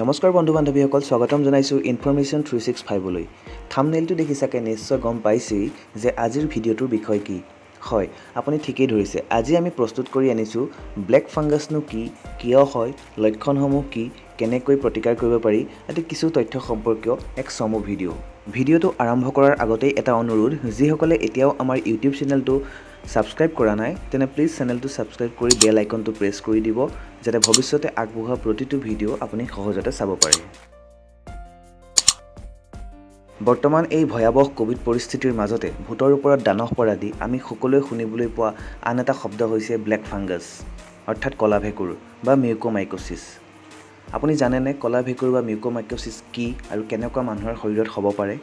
নমস্কাৰ বন্ধু বান্ধৱীসকল, স্বাগতম জনাইছোঁ ইনফৰমেশ্যন 365লৈ। থামনেইলটো দেখি চাগে নিশ্চয় গম পাইছেই যে আজিৰ ভিডিঅ'টোৰ বিষয় কি। হয়, আপুনি ঠিকেই ধৰিছে। আজি আমি প্ৰস্তুত কৰি আনিছোঁ ব্লেক ফাংগাছনো কি, কিয় হয়, লক্ষণসমূহ কি, কেনেকৈ প্ৰতিকাৰ কৰিব পাৰি আদি কিছু তথ্য সম্পৰ্কীয় এক চমু ভিডিঅ'। ভিডিঅ'টো আৰম্ভ কৰাৰ আগতেই এটা অনুৰোধ, যিসকলে এতিয়াও আমাৰ ইউটিউব চেনেলটো ছাবস্ক্ৰাইব কৰা নাই, তেনে প্লিজ চেনেলটো ছাবস্ক্ৰাইব কৰি বেল আইকনটো প্ৰেছ কৰি দিব, যাতে ভৱিষ্যতে আগবঢ়োৱা প্ৰতিটো ভিডিঅ' আপুনি সহজতে চাব পাৰে। বৰ্তমান এই ভয়াৱহ ক'ভিড পৰিস্থিতিৰ মাজতে ভূতৰ ওপৰত দানহ পৰা দি আমি সকলোৱে শুনিবলৈ পোৱা আন এটা শব্দ হৈছে ব্লেক ফাংগাছ, অৰ্থাৎ ক'লা ভেঁকুৰ বা মিউক'মাইক'চিছ। আপুনি জানেনে ক'লা ভেঁকুৰ বা মিউক'মাইক'চিছ কি আৰু কেনেকুৱা মানুহৰ শৰীৰত হ'ব পাৰে?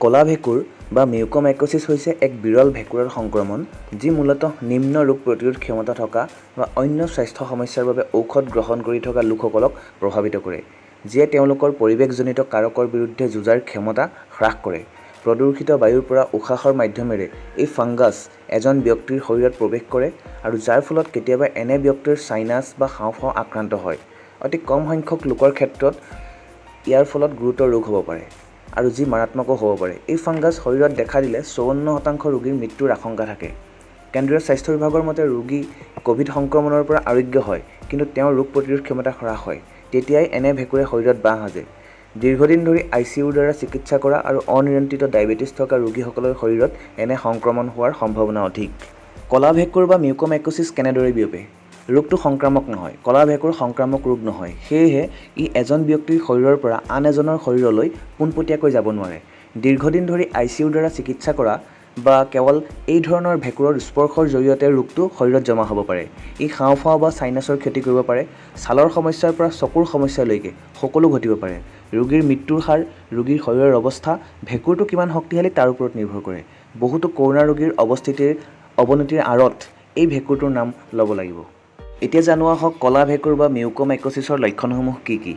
ক'লা ভেঁকুৰ বা মিউক'মাইক'চিছ হৈছে এক বিৰল ভেঁকুৰৰ সংক্ৰমণ, যি মূলতঃ নিম্ন ৰোগ প্ৰতিৰোধ ক্ষমতা থকা বা অন্য স্বাস্থ্য সমস্যাৰ বাবে ঔষধ গ্ৰহণ কৰি থকা লোকসকলক প্ৰভাৱিত কৰে, যিয়ে তেওঁলোকৰ পৰিৱেশজনিত কাৰকৰ বিৰুদ্ধে যুঁজাৰ ক্ষমতা হ্ৰাস কৰে। প্ৰদূষিত বায়ুৰ পৰা উশাহৰ মাধ্যমেৰে এই ফাংগাছ এজন ব্যক্তিৰ শৰীৰত প্ৰৱেশ কৰে আৰু যাৰ ফলত কেতিয়াবা এনে ব্যক্তিৰ চাইনাছ বা হাওঁফাওঁ আক্ৰান্ত হয়। অতি কম সংখ্যক লোকৰ ক্ষেত্ৰত ইয়াৰ ফলত গুৰুতৰ ৰোগ হ'ব পাৰে আৰু যি মাৰাত্মকো হ'ব পাৰে। এই ফাংগাছ শৰীৰত দেখা দিলে 54% ৰোগীৰ মৃত্যুৰ আশংকা থাকে। কেন্দ্ৰীয় স্বাস্থ্য বিভাগৰ মতে ৰোগী ক'ভিড সংক্ৰমণৰ পৰা আৰোগ্য হয়, কিন্তু তেওঁৰ ৰোগ প্ৰতিৰোধ ক্ষমতা হ্ৰাস হয়। তেতিয়াই এনে ভেঁকুৰে শৰীৰত বাহ সাজে। দীৰ্ঘদিন ধৰি আই.চি.ইউ.ৰ দ্বাৰা চিকিৎসা কৰা আৰু অনিয়ন্ত্ৰিত ডায়েবেটিছ থকা ৰোগীসকলৰ শৰীৰত এনে সংক্ৰমণ হোৱাৰ সম্ভাৱনা অধিক। ক'লা ভেঁকুৰ বা মিউক'মাইক'চিছ কেনেদৰে বিয়পে? ৰোগটো সংক্ৰামক নহয়। ক'লা ভেঁকুৰ সংক্ৰামক ৰোগ নহয়, সেয়েহে ই এজন ব্যক্তিৰ শৰীৰৰ পৰা আন এজনৰ শৰীৰলৈ পোনপটীয়াকৈ যাব নোৱাৰে। দীৰ্ঘদিন ধৰি আই.চি.ইউ.ৰ দ্বাৰা চিকিৎসা কৰা বা কেৱল এই ধৰণৰ ভেঁকুৰৰ স্পৰ্শৰ জৰিয়তে ৰোগটো শৰীৰত জমা হ'ব পাৰে। ই হাওঁফাওঁ বা চাইনাছৰ ক্ষতি কৰিব পাৰে। ছালৰ সমস্যাৰ পৰা চকুৰ সমস্যালৈকে সকলো ঘটিব পাৰে। ৰোগীৰ মৃত্যুৰ হাৰ ৰোগীৰ শৰীৰৰ অৱস্থা, ভেঁকুৰটো কিমান শক্তিশালী তাৰ ওপৰত নিৰ্ভৰ কৰে। বহুতো কৰোনা ৰোগীৰ অৱস্থিতিৰ অৱনতিৰ আঁৰত এই ভেঁকুৰটোৰ নাম ল'ব লাগিব। এতিয়া জানো আহক ক'লা ভেঁকুৰ বা মিউক'মাইক'চিছৰ লক্ষণসমূহ কি কি।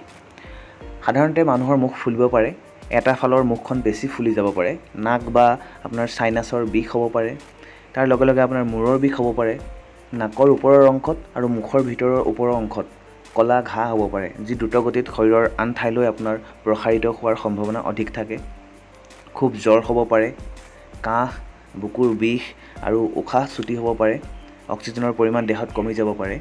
সাধাৰণতে মানুহৰ মুখ ফুলিব পাৰে, এটা ফালৰ মুখখন বেছি ফুলি যাব পাৰে, নাক বা আপোনাৰ চাইনাছৰ বিষ হ'ব পাৰে, তাৰ লগে লগে আপোনাৰ মূৰৰ বিষ হ'ব পাৰে, নাকৰ ওপৰৰ অংশত আৰু মুখৰ ভিতৰৰ ওপৰৰ অংশত ক'লা ঘাঁ হ'ব পাৰে, যি দ্ৰুতগতিত শৰীৰৰ আন ঠাইলৈ আপোনাৰ প্ৰসাৰিত হোৱাৰ সম্ভাৱনা অধিক থাকে। খুব জ্বৰ হ'ব পাৰে, কাহ, বুকুৰ বিষ আৰু উশাহ চুটি হ'ব পাৰে, অক্সিজেনৰ পৰিমাণ দেহত কমি যাব পাৰে,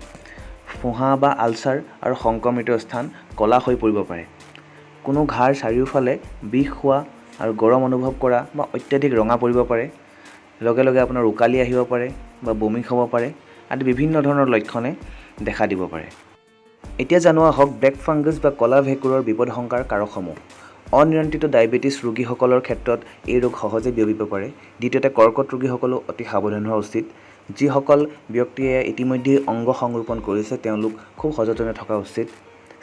ফোঁহা বা আলচাৰ আৰু সংক্ৰমিত স্থান ক'লা হৈ পৰিব পাৰে, কোনো ঘাঁৰ চাৰিওফালে বিষ হোৱা আৰু গৰম অনুভৱ কৰা বা অত্যাধিক ৰঙা পৰিব পাৰে, লগে লগে আপোনাৰ ওকালি আহিব পাৰে বা বমি হ'ব পাৰে আদি বিভিন্ন ধৰণৰ লক্ষণে দেখা দিব পাৰে। এতিয়া জানো আহক ব্লেক ফাংগাছ বা ক'লা ভেঁকুৰৰ বিপদশংকাৰ কাৰকসমূহ। অনিয়ন্ত্ৰিত ডায়েবেটিছ ৰোগীসকলৰ ক্ষেত্ৰত এই ৰোগ সহজে বিয়পিব পাৰে। দ্বিতীয়তে, কৰ্কট ৰোগীসকলো অতি সাৱধান হোৱা উচিত। যিসকল ব্যক্তিয়ে ইতিমধ্যেই অংগ সংৰোপণ কৰিছে তেওঁলোক খুব সযতনে থকা উচিত।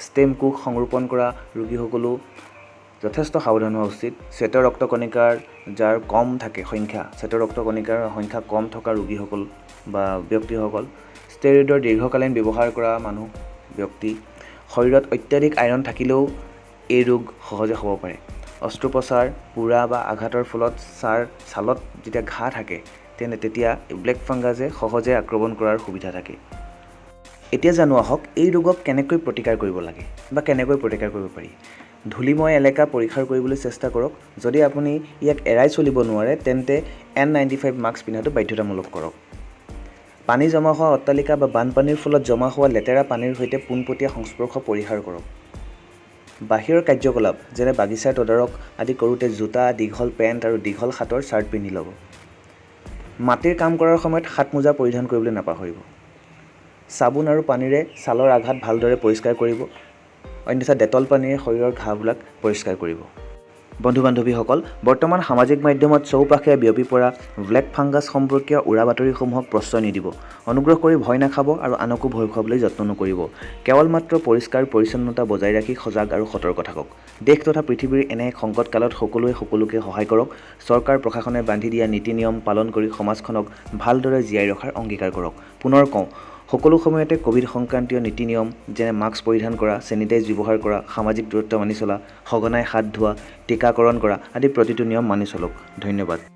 ষ্টেম কোষ সংৰোপণ কৰা ৰোগীসকলো যথেষ্ট সাৱধান হোৱা উচিত। শ্বেত ৰক্তকণিকাৰ যাৰ কম থাকে সংখ্যা, শ্বেত ৰক্তকণিকাৰ সংখ্যা কম থকা ৰোগীসকল বা ব্যক্তিসকল, ষ্টেৰইডৰ দীৰ্ঘকালীন ব্যৱহাৰ কৰা মানুহ ব্যক্তি, শৰীৰত অত্যাধিক আইৰণ থাকিলেও এই ৰোগ সহজে হ'ব পাৰে। অস্ত্ৰোপচাৰ, পোৰা বা আঘাতৰ ফলত ছালত যেতিয়া ঘাঁ থাকে তেনে তেতিয়া ব্লেক ফাংগাছে সহজে আক্ৰমণ কৰাৰ সুবিধা থাকে। এতিয়া জানো আহক এই ৰোগক কেনেকৈ প্ৰতিকাৰ কৰিব লাগে বা কেনেকৈ প্ৰতিকাৰ কৰিব পাৰি। ধূলিময় এলেকা পৰিহাৰ কৰিবলৈ চেষ্টা কৰক। যদি আপুনি ইয়াক এৰাই চলিব নোৱাৰে তেন্তে N95 mask পিন্ধাটো বাধ্যতামূলক কৰক। পানী জমা হোৱা অট্টালিকা বা বানপানীৰ ফলত জমা হোৱা লেতেৰা পানীৰ সৈতে পোনপটীয়া সংস্পৰ্শ পৰিহাৰ কৰক। বাহিৰৰ কাৰ্যকলাপ যেনে বাগিচাৰ তদাৰক আদি কৰোঁতে জোতা, দীঘল পেণ্ট আৰু দীঘল হাতৰ চাৰ্ট পিন্ধি ল'ব। মাটিৰ কাম কৰাৰ সময়ত হাতমোজা পৰিধান কৰিবলৈ নাপাহৰিব। চাবোন আৰু পানীৰে ছালৰ আঘাত ভালদৰে পৰিষ্কাৰ কৰিব, অন্যথা ডেটল পানীৰে শৰীৰৰ ঘাঁবিলাক পৰিষ্কাৰ কৰিব। বন্ধু বান্ধৱীসকল, বৰ্তমান সামাজিক মাধ্যমত চৌপাশে বিয়পি পৰা ব্লেক ফাংগাছ সম্পৰ্কীয় উৰা বাতৰিসমূহক প্ৰশ্ৰয় নিদিব। অনুগ্ৰহ কৰি ভয় নাখাব আৰু আনকো ভয় খুৱাবলৈ যত্ন নকৰিব। কেৱল মাত্ৰ পৰিষ্কাৰ পৰিচ্ছন্নতা বজাই ৰাখি সজাগ আৰু সতৰ্ক থাকক। দেশ তথা পৃথিৱীৰ এনে এক সংকটকালত সকলোৱে সকলোকে সহায় কৰক। চৰকাৰ প্ৰশাসনে বান্ধি দিয়া নীতি নিয়ম পালন কৰি সমাজখনক ভালদৰে জীয়াই ৰখাৰ অংগীকাৰ কৰক। পুনৰ কওঁ, সকলো সময়তে ক'ভিড সংক্ৰান্তীয় নীতি নিয়ম যেনে মাস্ক পৰিধান কৰা, চেনিটাইজ ব্যৱহাৰ কৰা, সামাজিক দূৰত্ব মানি চলা, সঘনাই হাত ধোৱা, টীকাকৰণ কৰা আদি প্ৰতিটো নিয়ম মানি চলক। ধন্যবাদ।